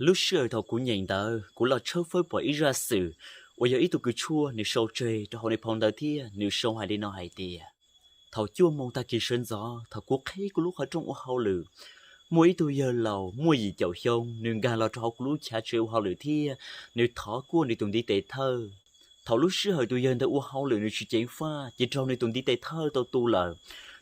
Lub sij hawm thaum kuv nyeem ntawd kuv los tshawb fawb pom ib zaj xwm uas yog ib tug kws tshuaj nws sau tseg rau hauv nws phau ntawv thiab nws sau hais li no hais tias, thaum cuaj moos tag kis sawv ntxov thaum kuv qhib kuv lub qhov rooj ua hauj lwm, muaj ib tug yawg laus muaj yim caum xyoo nws nkag los rau hauv kuv lub chav tsev ua hauj lwm thiab nws thov kuaj nws tus ntiv tes thawj. Thaum lub sij hawm tus yawg ntawd ua hauj lwm nws tsis ceev faj ces raug nws tus ntiv tes thawj tau tu lawm.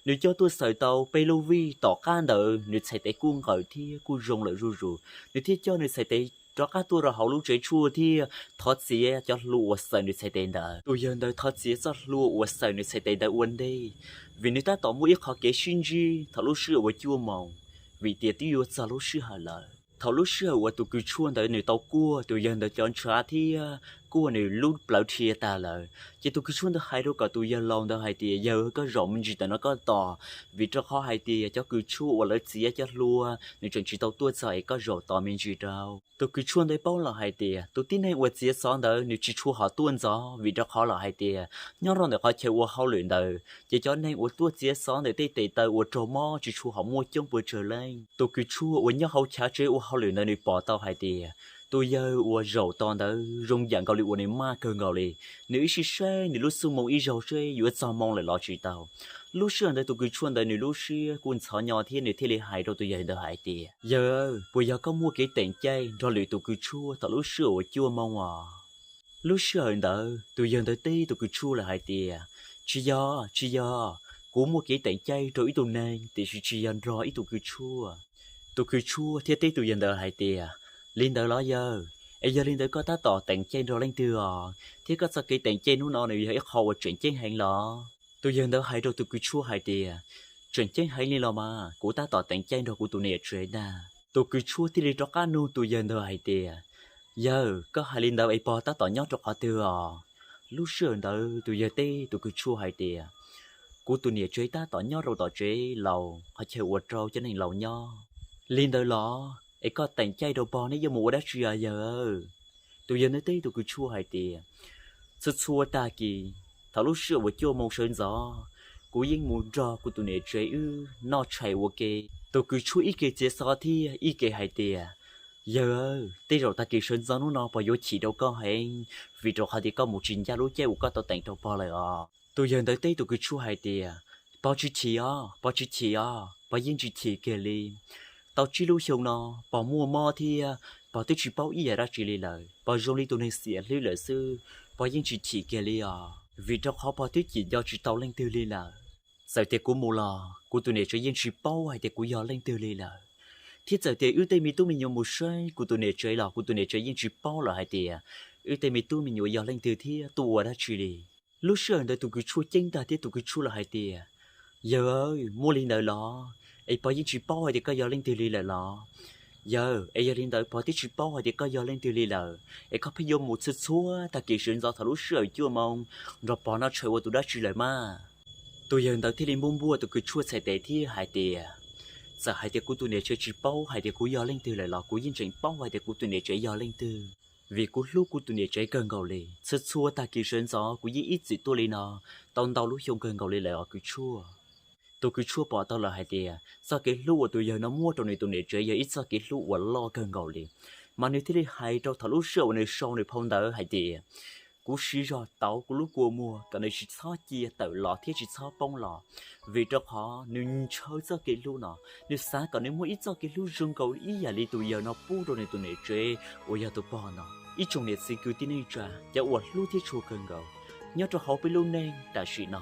Nws coj tuaj xaws tau peb lub vij, tom qab ntawd nws txhais tes kuj nqawm thiab kuj zoo lawm zuj zus. Nws thiaj coj nws txhais tes rov qab tuaj rau hauv lub tsev tshuaj thiab thov txiav cov hlua uas xaws nws txhais tes ntawd. Tus yawg ntawd thov txiav txoj hlua uas xaws nws txhais tes ntawd ua ntej, vim nws tab tom muaj ib qho kev sib ntsib thaum lub sij hawm uas cuaj moos, vim tias twb yuav txog lub sij hawm lawm. Thaum lub sij hawm uas tus kws tshuaj ntawd nws tau kuaj tus yawg ntawd cov ntshav thiab kuaj nws lub plawv dhia tag lawm, ces tus kws tshuaj ntawd hais rau kom tus yawg laus ntawd hais tias, yawg, koj zaum me ntsis ntawm no koj tos, vim rau qhov hais tias cov kws tshuaj uas lawv txiav cov hlua nws tseem tsis tau tuaj txog es koj zaum tos me ntsis rau. Tus kws tshuaj ntawd paub los hais tias tus tib neeg uas txiav xov ntawd nws tsis tshua hom tuaj ntxov, vim rau qhov los hais tias nyob rau ntawm qhov chaw ua hauj lwm ntawd ces cov neeg uas tuaj txiav xov ntawm tej tes taw uas raug mob tsis tshua hom muaj coob puas tsawg leej. Tus kws tshuaj uas nyob hauv chav tsev ua hauj lwm ntawd nws pom tau hais tias tus yawg uas zaum tos ntawd zoo yam nkaus li uas nws maj kawg nkaus li, nws ib sij saib nws lub xub moo ib zaug seb yuav txog moo lawm los tsis tau. Lub sij hawm ntawd tus kws tshuaj ntawd nws lub siab kuj ntxhov nyo thiab nws thiaj li hais rau tus yawg ntawd hais tias, yawg, puas yog koj muaj kev teem caij nrog lwm tus kws tshuaj thaum lub sij hawm uas cuaj moo os? Lub sij hawm ntawd tus yawg ntawd teb tus kws tshuaj lawm hais tias, tsis yog, tsis yog, kuv muaj kev teem caij rau ib tug neeg tiam sis tsis yog nrog ib tug kws tshuaj. Tus kws tshuaj thiaj teb tus yawg ntawd hais tias, li ntawd los yawg, es yog li ntawd koj tab tom teem caij nrog leej twg os, thiab koj txoj kev teem caij hnub no nws yog ib qho uas tseem ceeb heev los? Tus yawg ntawd hais rau tus kws tshuaj hais tias, tseem ceeb heev li los mas, kuv tab tom teem caij nrog kuv tus niam tsev ntag. Tus kws tshuaj thiaj li rov qab nug tus yawg ntawd hais tias, yawg, koj hais li ntawd es pog tab tom nyob rau qhov twg os? Lub sij hawm ntawd tus yawg teb tus kws tshuaj hais tias, kuv tus niam tsev tab tom nyob rau tom tsev laus qhov chaw uas rau cov neeg laus nyob. Li ntawd los es koj teem caij rau pog neb yuav mus ua dab tsi os yawg? Tus yawg ntawd teb tus kws tshuaj hais tias, txhua txhua tag kis thaum lub sij hawm uas cuaj moo sawv ntxov kuv yeej mus nrog kuv tus niam tsev wb noj tshais ua ke. Tus kws tshuaj ib ke txiav xov thiab ib ke hais tias, yawg, tej zaum tag kis sawv ntxov hnub no pog yuav chim rau koj heev, vim rau qhov tias koj mus tsis ncaj lub caij uas koj tau teem rau pog lawm os. Tus yawg ntawd teb tus kws tshuaj hais tias, pog tsis chim os, pog tsis chim os, pog yeej tsis chim kiag li. Tau tsib lub xyoo no pog muaj mob thiab pog twb tsis paub ib yam dab tsi li lawm, pog zoo li tus neeg xiam hlwb lawm xwb, pog yeej tsis chim kiag li os, vim rau qhov pog twb cim nco tsis tau leej twg li lawm. Txawm tias kuv mus los kuv tus niam tsev yeej tsis paub hais tias kuv yog leej twg li lawm, thiab txawm tias wb tej me tub me nyuam mus saib kuv tus niam tsev los kuv tus niam tsev yeej tsis paub lawm hais tias wb tej me tub me nyuam yog leej twg thiab tuaj ua dab tsi li. Lub sij hawm ntawd tus kws tshuaj ceeb ntag thiab tus kws tshuaj lawm hais tias, yawg, muaj li ntawd los? Es pog yeej tsis paub hais tias koj yog leej twg li lawm los? Yawg, es yog li ntawd pog twb tsis paub hais tias koj yog leej twg li lawm es koj pheej yuav mus txhua txhua tag kis sawv ntxov thaum lub sij hawm cuaj moo nrog pog noj tshais ua tus dab tsi lawm mas? Tus yawg ntawd thiaj li npuaj npuaj tus kws tshuaj txhais tes thiab hais tias, txawm hais tias kuv tus niam tsev tsis paub hais tias kuv yog leej twg lawm los kuv yeej tseem paub hais tias kuv tus niam tsev yog leej twg, vim kuv hlub kuv tus niam tsev kawg nkaus li. Txhua txhua tag kis sawv ntxov kuv yeej ib txwm tuaj li no tau ntau lub xyoo kawg nkaus li lawm os kws tshuaj. Tus kws tshuaj pom tau lawm hais tias txoj kev hlub uas tus yawg no muab rau nws tus niam tsev yog ib txoj kev hlub uas loj kawg nkaus li, mas nws thiaj li hais rau thaum lub sij hawm uas nws sau nws phau ntawv hais tias, kuv siv zog tauv kuv lub kua muag kom nws tsis txhob cia tawm los thiab tsis txhob poob los, vim rau qhov nws ntshaw txoj kev hlub no, nws xav kom nws muaj ib txoj kev hlub zoo nkaus ib yam li tus yawg no pub rau nws tus niam tsev uas yog tus pog no. Ib tsoom niam txiv kwv tij neej tsa cov uas hlub thiab tshua kawg nkaus, nyob rau hauv peb lub neej tam sim no,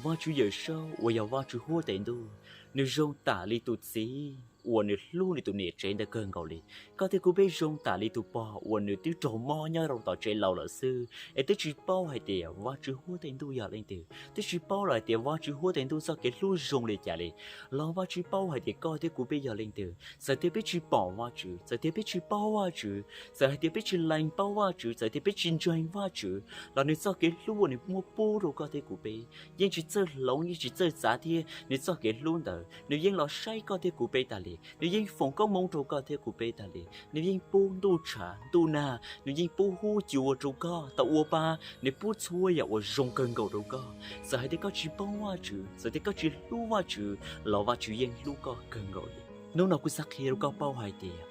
Vajtswv Yawmsaub uas yog Vajtswv huab tais ntuj, nws zoo tam li tus txiv uas nws hlub nws tus niam tsev ntawd kawg nkaus li. Koj thiab kuv peb zoo tam li tus pog uas nws twb raug mob nyob rau tom tsev laus lawm xwb es twb tsis paub hais tias Vajtswv huab tais ntuj yog leej twg, twb tsis paub los hais tias Vajtswv huab tais ntuj txoj kev hlub zoo li cas li. Los Vajtswv paub hais tias koj thiab kuv peb yog leej twg. Txawm tias peb tsis pom Vajtswv, txawm tias peb tsis paub Vajtswv, txawm hais tias peb tsis lees paub Vajtswv, txawm tias peb tsis ntseeg Vajtswv, los nws txoj kev hlub uas nws muab pub rau koj thiab kuv peb yeej tsis txawj hloov, yeej tsis txawj txav thiab nws txoj kev hlub ntawd nws yeej los saib koj thiab kuv peb tas li, nws yeej foom koob hmoov rau koj thiab kuv peb tas li, nws yeej pub ntuj tshav ntuj nag, nws yeej pub huab cua rau koj tau ua pa, nws pub txhua yam uas zoo kawg nkaus rau koj. Txawm hais tias koj tsis paub Vajtswv, txawm tias koj tsis hlub Vajtswv, los Vajtswv yeej hlub koj kawg nkaus li. Hnub no kuv xav qhia rau koj paub hais tias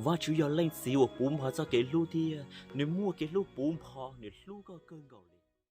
Vajtswv yog Leej Txiv uas puv npo txoj kev hlub thiab nws muaj kev hlub puv npo, nws hlub koj kawg nkaus li.